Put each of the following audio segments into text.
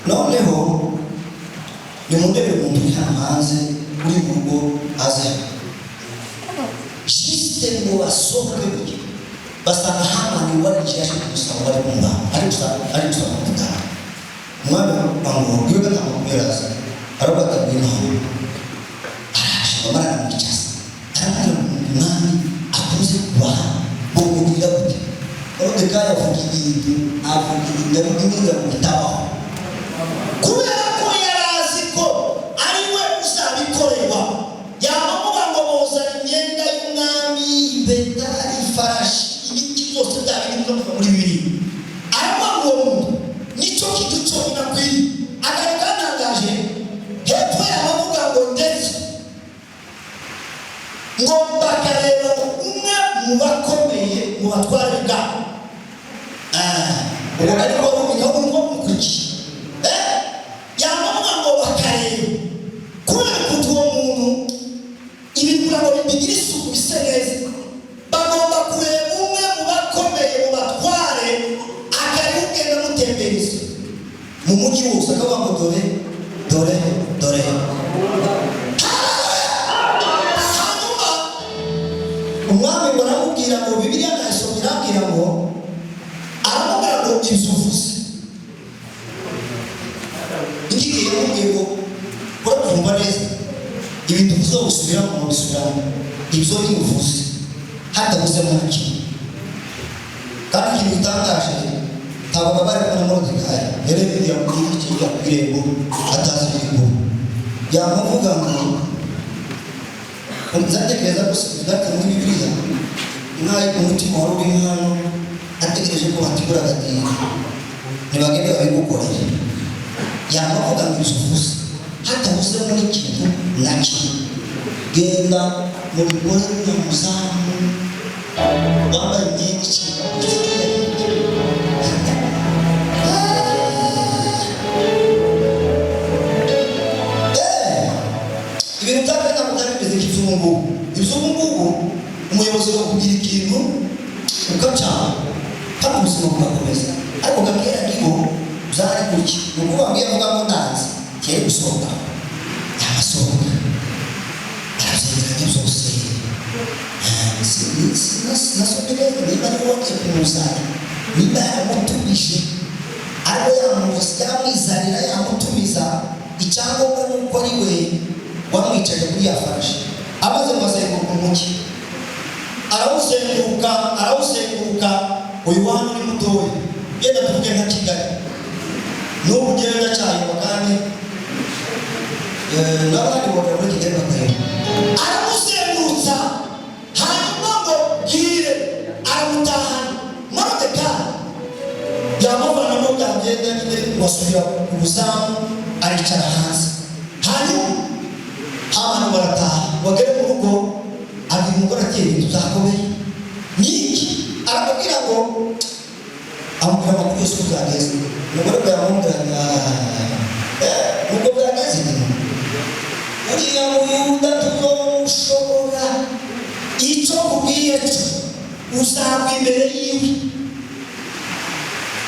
Noneho nimundebere umuntu uri hano hanze, uri mu rugo, aze hano. Juste ngo basohoke gutya, basanga Hamani warinjiye aje kumusaba, bari kumva ari gusaba, ari gusaba Moridekayi. Umwami ngo iwe nta makuru yarazi, aravuga ati: "Ngwino hano." Araje, bamara aramwicaza, aramubwira ngo umwami akunze kubaha bomugirira gute? Moridekayi avuga ibintu, avuga ibintu ndabibwira ngo bitabaho, Kubera ko yari azi ko ari we uzabikorerwa. Yamavuga ngo bozana imyenda y'umwami, impeta, ifarashi, ibiti byose, bya bindi biva kuva muri Bibiliya. Aravuga ngo uwo muntu nicyo kintu cyonyine akwiye. Akantu kantangaje hepfo, yamavuga ngo ndetse ngo bakareba ngo umwe mu bakomeye mu batware b'ibwami. Ubwo ariko niho urimo mukurikiye, yamavuga ngo bakareba kubera ukuntu uwo muntu ibintu kugira ngo bigire isuku, bise neza, bagomba kureba umwe mu bakomeye mu batware, akari ugenda amutembereza mu mujyi wose, akavuga ngo: "Dore, dore, dore." Hanyuma Umwami ngo aramubwira ngo, Bibiliya ndayisomye, irambwira ngo aramubwira ngo ibyo uvuze. Ngiye yamubwiye ngo urabyumva neza, ibintu uvuze gusubiramo, bisubiramo ibyo uvuze hatabuzemo na kimwe. Kandi ikintu gitangaje, ntabwo bari kumwe na Moridekayi. Yarebye yamubwira iki ku irembo, atazi ibiri. Yamuvuga ngo nzatekereza gusa bwate muri Bibiliya, nk'aho umutima wari uri hano, ategereje ko bategura agatiro ntibagende babigukorere. Yamavuga ngo ibyo uvuze hatabuzemo n'ikintu na kimwe, genda mubikore. Uriya muzamu wambaye imyenda icikaguritse. Ibintu bya kare ntabwo byari bimeze nk'iby'ubu ngubu. Iby'ubu ngubu, umuyobozi akakubwira ikintu ukacana kandi ubuzima bugakomeza, ariko gakera nibo byari gutya. Ni ukuvuga ngo iyo avuga ngo ndanze, kera gusohoka, yabasohoka arabyegeranya byose. Nasomye neza niba ari wagiye kumuzana, niba yaramutumije, ariko yamwizanira, yamutumiza, icyangombwa ni uko ari we wamwicaje kuri ya farashi. Amaze kuhazenguruka umujyi, arawuzenguruka, arawuzenguruka. Uyu wani ni mutoya, genda tuvuge nka Kigali n'ubu ugenda cyayoba, kandi n'abandi bongera muri Kigali bakayoba. Aramuzengurutsa, hanyuma ngo bwire aramutahana. Moridekayi Yamuvanamo bya myenda nyine, ngo asubira ku buzamu, aricara hanze. Hanyuma abantu barataha, bagere mu rugo, abwira umugore ati: "Ibintu byakomeye ni iki?" Aramubwira ngo, amubwira amakuru yose uko byagenze. Umugore bwe yaramubwira ati: "Nubwo byagenze nyine, uriya Muyuda tuzomushobora. Icyo nkubwiye cyo, uzagwa imbere yiwe."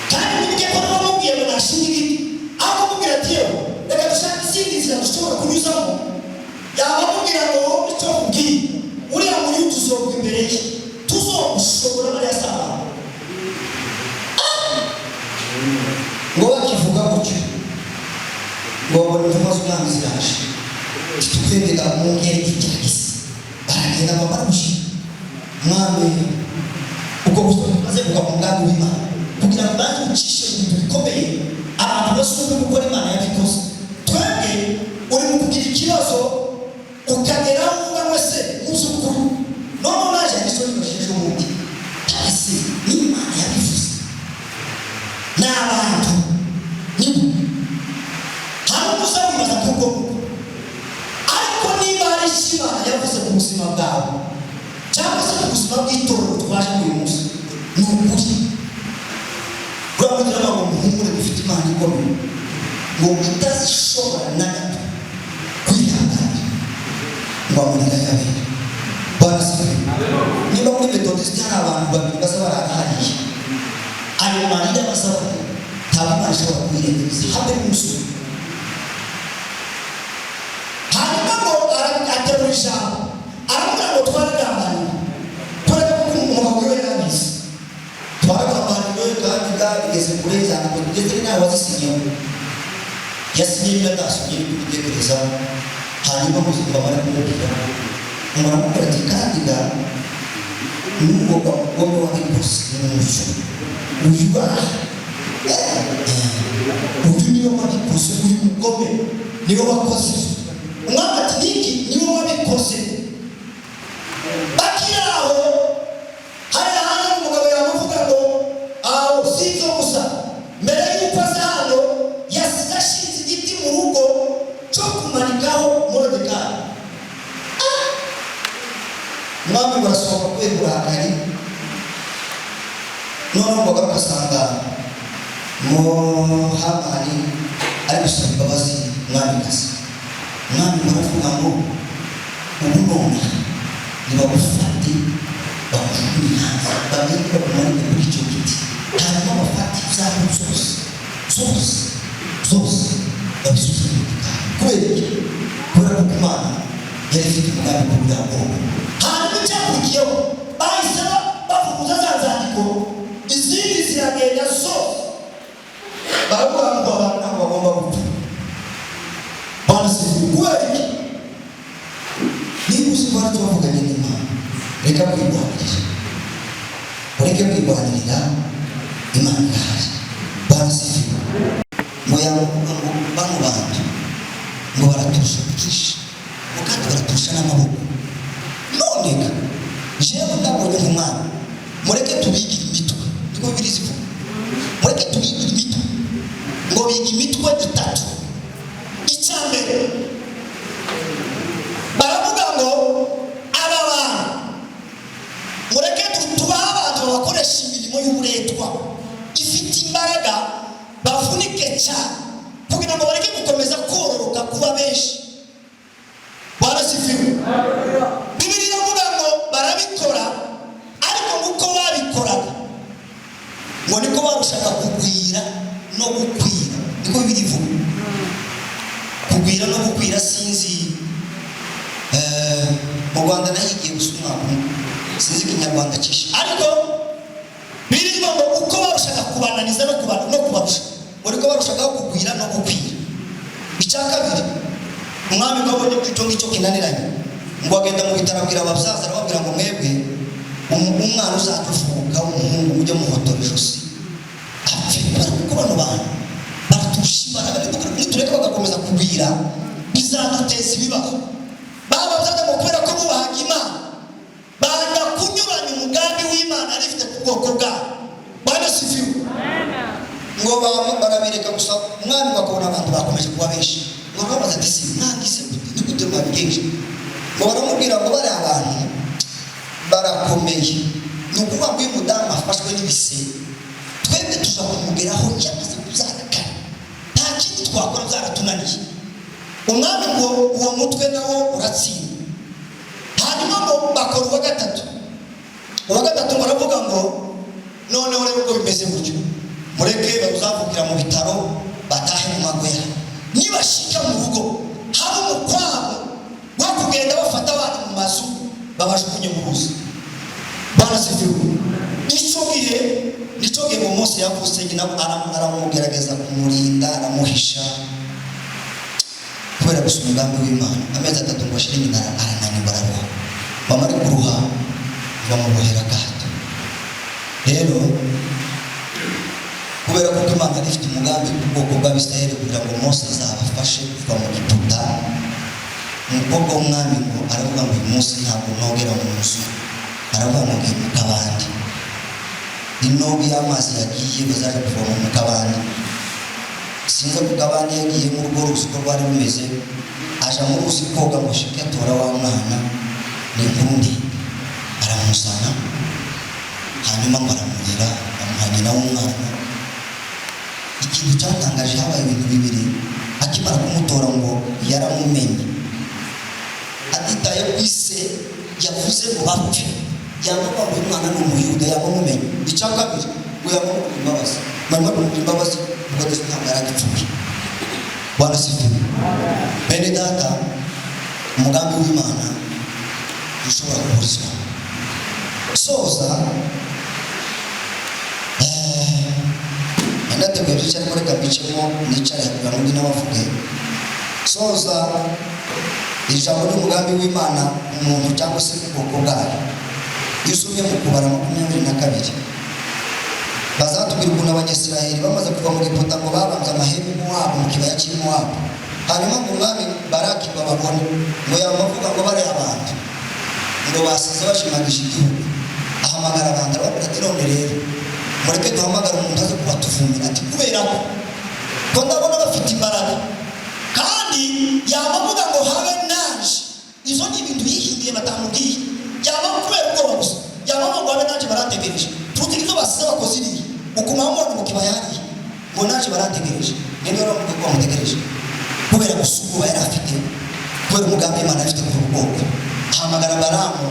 Kandi nibyo ko bamubwiye ngo nashinge igiti, aho kumubwira ati: "Yewe, reka dushake izindi nzira dushobora kunyuzamo," yaba amubwira ngo: "Wowe, icyo nkubwiye, uriya Muyuda uzogwa imbere ye, tuzomushobora, bariya si abantu." Ngo bakivuga gutyo, ngo babona intumwa z'umwami ziraje, twebwe mu ngeri igerageza. Baragenda, bamara gushika umwami, ubwo maze kugwa mu mugambi w'Imana kugira ngo banze ucishe ibintu bikomeye, abantu bose gukora Imana yabikoze. Twebwe uri mu kugira ikibazo, ukagera aho uvuga ngo: "Se mu by'ukuri Noneho naje igisoni basheje ubundi ese n'Imana yabivuze ni abantu nibo hari ubwo uza wibaza nk'ubwo nguko, ariko niba hari icyo Imana yavuze ku buzima bwawe cyangwa se ku buzima bw'itorero twaje uyu munsi, ni ukuri. Uramugira ngo muhumure, dufite Imana ikomeye, ngo itazishobora na gato kwihanganira ngo amarira y'abera. Bwana asifiwe. Niba muri Metodisite hari abantu babiri baza barara hariya, ayo marira basaba, ntabwo Imana ishobora. kuyirengagiza habe n'umusoro. Hanyuma ngo aterura ijambo, aramubwira ngo twaragambaniwe, kubera ko umugabo wiwe yarabizi. Twaragambaniwe kandi bwabigeze kure, inzandiko ndetse nawe wazisinyeho, yasinye niba atasomye nibyo ubitekereza. Hanyuma ngo bamara kumubwira, ngo aramubwira ati: "Kandi ga n'ubwo mugome wabikoze ni umuco uyu, uyu niwe wabikoze, uyu mugome niwe wakoze." Umwami ati: "Niki? Niwe wabikoze." Bakiri aho, hari ahandi umugabo yamuvuga ngo aho si ibyo gusa, mbere y'uko aza hano yasize ashinze igiti mu rugo cyo kumanikaho Morodekayi. Umwami ngo arasohoka kubera uburakari, noneho ngo agaruka asanga mo Hamani ari gusaba imbabazi umwamikazi. Umwami ngo aravuga ngo ubu nonaha nibagufate bakujugunye hanze, bagende bakumanike kuri icyo giti, hanyuma bafate ibyabo zose zose zose babisubize mu gikari. Kubera iki? Kubera ko Imana yari ifite umugambi ku bwa bwoko. Hanyuma icyakurikiyeho, bahise bavuguza za nzandiko, izindi ziragenda zose, baravuga ngo abantu ntabwo bagomba gupfa. Bwana asifiwe. Kubera iki? Niba uzi ko hari icyo wavuganye n'Imana, reka kwirwanirira, ureke kwirwanirira, Imana irahari. Bwana asifiwe. Ngo yamuvuga ngo bano bantu ngo baraturusha ubwinshi, ngo kandi baraturusha n'amaboko. None ga jewe ndabonye nk'umwana, mureke tubigire imitwe. Niko Bibiliya ivuga, mureke tubigire imitwe. Ngo biga imitwe itatu. Icya mbere, baravuga ngo aba bantu mureke tubahe abantu babakoresha imirimo y'uburetwa ifite imbaraga, bavunike cyane kugira ngo bareke gukomeza kororoka kuba benshi. Bwana asifiwe. Bibiliya iravuga ngo barabikora, ariko ngo uko babikoraga ngo niko barushaga kugwira no gukwira. Niko Bibiliya ivuga, kugwira no gukwira. Sinzi, mu Rwanda nahigiye gusa umwaka umwe, sinzi Ikinyarwanda cyinshi, ariko birirwa ngo uko barushaga kubananiza no kubarusha, ngo niko barushagaho kugwira no gukwira. Icya kabiri, umwami ngo abonye ko icyo ngicyo kinaniranye, ngo agenda mu bitaro, abwira ababyaza, arababwira ngo mwebwe umwana uzajya uvuka w'umuhungu mujye muhotora ijosi apfe, kubera kuko bano bantu baraturusha imbaraga, nitureka bagakomeza kugwira bizaduteza ibibazo. Bababyaza ngo kubera ko bubahaga Imana, banga kunyuranya umugambi w'Imana yari ifite ku bwoko bwabo. Bwana asifiwe. Ngo barabireka gusa. Umwami bakabona abantu bakomeje kuba benshi, ngo arababaza ati: "Si mwagize gute? Ni gute mwabigenje?" Ngo baramubwira ngo bari abantu barakomeye, ni ukuvuga ngo uyu mudamu afashwe n'ibise, twebwe tuza kumugeraho yamaze kubyara kare, nta kindi twakora, byaratunaniye. Umwami ngo uwo mutwe nawo uratsinda. Hanyuma ngo bakora uwa gatatu. Uwa gatatu ngo aravuga ngo noneho rero ubwo bimeze gutyo, mureke bazavukira mu bitaro batahe mu mago yabo, nibashika mu rugo hari umukwabo wo kugenda bafata abana mu mazu babajugunye mu ruzi. Bwana asifiwe. Icyo gihe nicyo gihe ngo Mose yavutse, nyina aramugerageza kumurinda, aramuhisha kubera gusa umugambi w'Imana. Amezi 3 ngo ashire, nyina arananirwa, araruha. Bamara kuruha bamubohera akato. Rero kubera ko Imana yari ifite umugambi ku bwoko bw'Abisirayeli kugira ngo Mose azabafashe kuva mu Giputa, umukobwa w'umwami ngo aravuga ngo uyu munsi ntabwo nogera mu nzu. Aravuga ngo ngiye mu kabande. Inogo y'amazi yagiye, bazaje kuvoma mu kabande. Sinzi ku kabande yagiye mu rugo ruzi uko rwari rumeze, aja mu ruzi koga ngo ashike atora wa mwana. Ni inkuru ndende. Aramuzana, hanyuma ngo aramurera, amuha nyina w'umwana. Ikintu cyatangaje, habaye ibintu bibiri. Akimara kumutora ngo yaramumenye, atitaye ku ise yavuze ngo bapfe, yamubona ngo uyu mwana ni Umuyuda, yamumenye. Icya kabiri, ngo yamubona imbabazi. Mwari kumugirira imbabazi kuko Yesu ntabwo yari agipfuye. Bwana asifiwe. Bene data, umugambi w'Imana ushobora kuburizwa. Soza, nateguye byinshi, ariko reka mbicemo nicare kugira ngo undi nawe avuge. Soza, ijambo ry'umugambi w'Imana umuntu cyangwa se ubwoko bwayo. Iyo usomye mu Kubara 22, bazatubwira ukuntu Abanyisiraheli bamaze kuva mu Giputa ngo babambye amahema i Mowabu, mu kibaya cy'i Mowabu. Hanyuma ngo umwami Baraki ngo ababone, ngo yamavuga ngo bariya abantu ngo basize bashimagije igihugu. Ahamagara abantu, arababwira ati: "None rero mureke duhamagare umuntu aze kubatuvumira," ati "kubera ko ndabona bafite imbaraga." Kandi yaba avuga ngo habe naje, izo ni ibintu yihinduye batamubwiye. Yaba kubera ubwoba gusa, yaba avuga ngo habe naje barategereje, tuzi ibyo basize bakoze iriya ukuma mubona mu kibaya hariya, ngo naje barategereje. Ninde wari wamubwiye ko bamutegereje? Kubera gusa ubwoba yari afite kubera umugambi Imana afite ku bwoko. Ahamagara Baramu.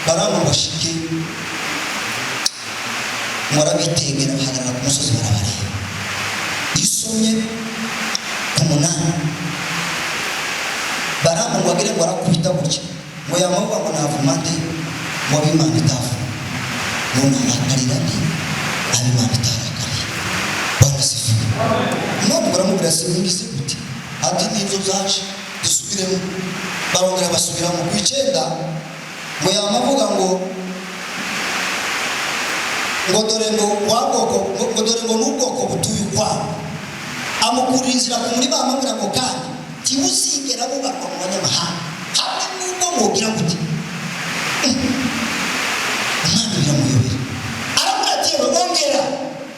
Baramu ngo ashike, ngo arabitegera, bahagarara ku musozi barabareba. Isomye ku 8, Baramu ngo agere ngo arakubita gutya, ngo yamavuga ngo navuma nde ngo ab'Imana itavuma? Ngo narakarira nde ab'Imana itarakariye? Bwana asifiwe. Umwami baramubwira: "Se ngize gute?" Ati: "Nibyo byaje, dusubiremo." Barongera basubiramo. Ku 9 ngo yamavuga ngo dore ngo wa bwoko, ngo dore ngo n'ubwoko butuye ukwabo. Amukurira inzira ku murima, amubwira ngo kandi ntibuzigera bubarwa mu banyamahanga hamwe n'ubwo mwogira gute. Umwami biramuyobera, aramubwira ati: "Yewe, ongera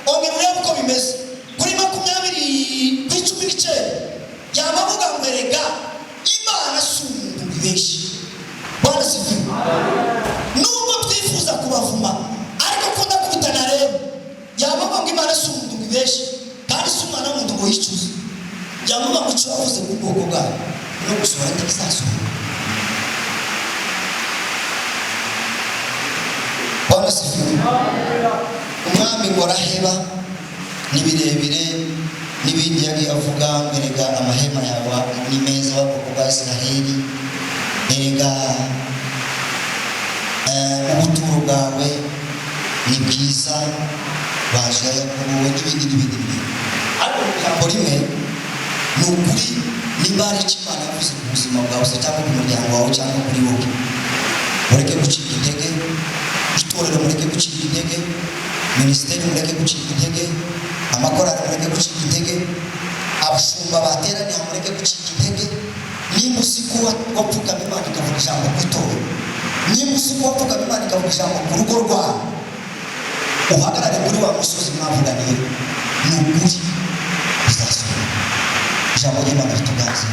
ongera urebe uko bimeze." Kuri 20, kuri 19, yamavuga ngo erega Imana si umuntu ngo ibeshe. Bwana asifiwe. Nubwo twifuza kubavuma, ariko ko ndakubitana rero, yamavuga ngo Imana si umuntu ngo ibeshe, kandi si umwana w'umuntu ngo yicuze. Yamuvuga ngo icyo wavuze ku bwoko bwayo no gusohora ntikizasohora. Bwana asifiwe. Umwami ngo araheba, ni birebire n'ibindi yagiye avuga ngo erega amahema yawe ni meza, w'ubwoko bwa Isiraheli, erega ubuturo bwawe ni bwiza, baje ya Yakobo we, n'ibindi n'ibindi n'ibindi. Ariko mu ijambo rimwe, ni ukuri, niba hari icyo Imana yavuze ku buzima bwawe se, cyangwa ku muryango wawe, cyangwa kuri wowe, mureke gucika intege. Itorero mureke gucika intege, minisiteri mureke gucika intege, amakorali mureke gucika intege, abashumba bateraniye mureke gucika intege. Nimba uzi ko wapfukama Imana ikavuga ijambo ku itorero, nimba uzi ko wapfukama Imana ikavuga ijambo ku rugo rwawe, uhagarare kuri wa musozi mwavuganiye. Ni ukuri bizasohora. Ijambo ry'Imana rituganze.